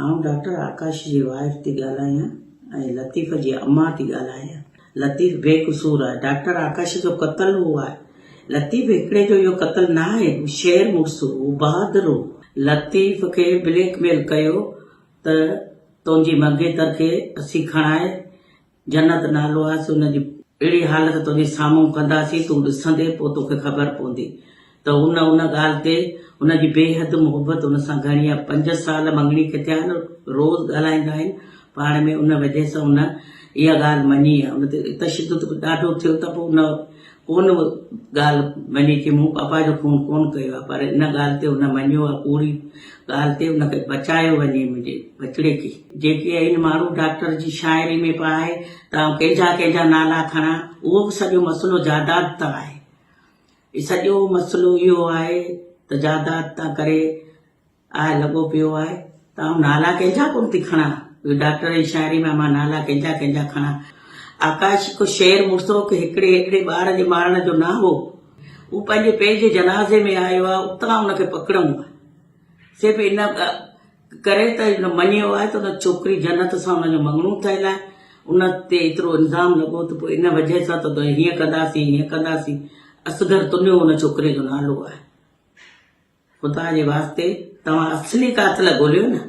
آئون ڊاڪٽر آڪاش جي وائيف ٿي ڳالهايان ۽ لطيف جي امان ٿي ڳالهايان. لطيف بي قصور آهي. ڊاڪٽر آڪاش جو قتل هو آهي. لطيف هڪڙي جو اهو قتل نه آهي. هو شير مڙس هو. هو بهادر هو. لطيف کي بليڪ ميل ڪيو ته تنهنجي منگيتر کي اسين کڻائي جنت نالو آهي سو ان جي اهڙي حالت تنهنجي سامهون ڪنداسين تون ڏسندين پوء توکي خبر پوندي ته ان ان ڳالهه تي ان جي بي حد محبت ان سان گهڻي آهي پنج سال مڱڻي کي ٿيا آهن روز ڳالهائيندا آهن پاڻ ۾ ان وجهه سان ان اها ڳالهه مڃي آهي ان تي تشدد به ڏاڍو ٿيو ته پوء ان ڪونه ڳالهه مڃي چي مون پاپا جو خون ڪونه ڪيو آهي پر ان ڳالهه تي هن مڃيو آهي پوري ڳالهه تي ان کي بچايو وڃي منهنجي ٻچڙي کي. جيڪي آهن ماڻهو ڊاڪٽر جي شاعري ۾ پيا آهي ته آئون ڪنهن جا ڪنهن جا نالا کڻان اهو به سڄو مسئلو جاداد تان آهي سڄو مسئلو اهو آهي ته جاداد تان ڪري آء لڳو پيو آهي ته آئون نالا ڪنهن جا ڪونه ٿي کڻان. اهو ڊاڪٽر جي شاعري ۾ مان نالا ڪنهن جا ڪنهن جا کڻان. آڪاش هڪ شير مڙس هو ڪي هڪڙي هيڏڙي ٻار جي مارڻ جو نه هو. هو پنهنجي پيء جي جنازي ۾ آيو آهي اتان ان کي پڪڙئون آهي. صرف ان ڪري ته هن مڃيو آهي ته ان ڇوڪري جنت سان ان جو مڱڻو ٿيل آهي. ان تي ايترو الزام لڳو ته پوء ان وجهه سان ته هيئن ڪنداسين هيئن ڪنداسين. اصغر تنيو ان ڇوڪري جو نالو آهي. خدا جي واسطي توهان اصلي قاتل ڳوليو نه.